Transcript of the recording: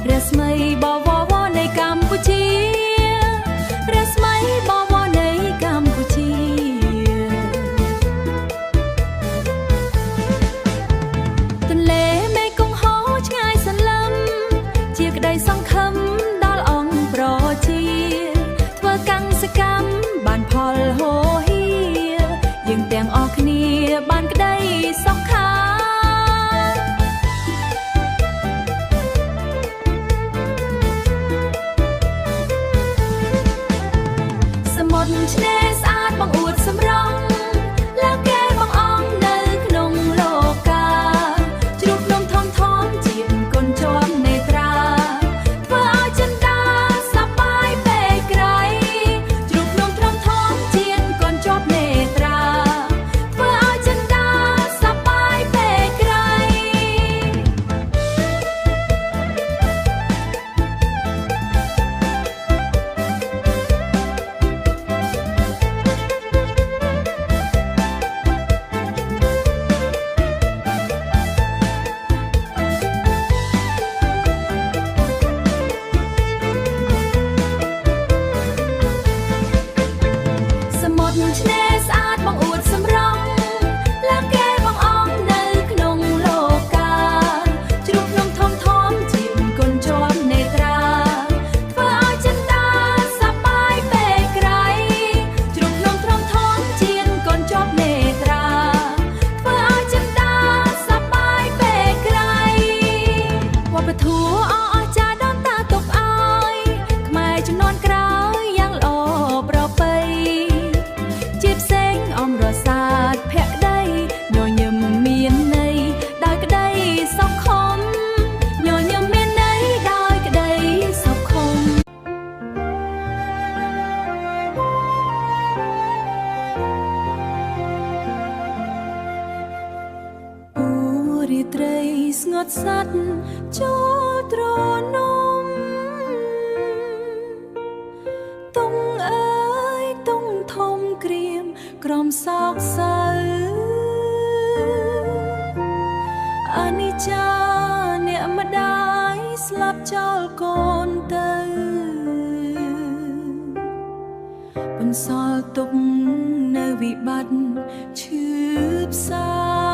រស្មីបវរនៃកម្ពុជារស្មីបវរនៃកម្ពុជាទន្លេមេគង្គហូរឆ្ងាយសន្លឹមជាក្តីសង្ឃឹមដល់អង្គប្រជាធ្វើកម្មសកម្មបានផលហូរហៀយើងទាំងអស់គ្នាបានក្តីសុខាសមុទ្រឆ្នេរស្អាតបង្អួតសម្រងលើគេបងអង្គនៅក្នុងលោកាជ្រូកភ្នំធំធំជាតិគុណជាប់នេត្រាធ្វើឲ្យចិន្តាសប្បាយពេកក្រៃជ្រូកភ្នំធំធំជាតិគុណជាប់នេត្រាធ្វើឲ្យចិន្តាសប្បាយពេកក្រៃ សមុទ្រឆ្នេរស្អាតបង្អួតសម្រងលើគេបងអង្គនៅក្នុងលោកាជ្រូកភ្នំធំធំជាគុណជាប់នេត្រាធ្វើឲ្យចិន្តាសប្បាយពេកក្រៃជ្រូកភ្នំធំធំជាគុណជាប់នេត្រាធ្វើឲ្យចិន្តាសប្បាយពេកក្រៃវប្បធម៌អស្ចារ្យដល់តាទុកឲ្យខ្មែរជំនាន់ក្រោយយ៉ាងល្អប្រពៃ ជាផ្សេងអមរសាទភក្តីញញឹមមានន័យដោយក្តីសុខុមញញឹមមានន័យដោយក្តីសុខុម ពូរាត្រីស្ងត់សัตว์ចូលទ្រនំតុងអើយតុងធំក្រៀមក្រំសោកសៅអនិច្ចាអ្នកម្ដាយស្លាប់ចោលកូនទៅបន្សល់ទុកនៅវិបត្តិឈឺផ្សា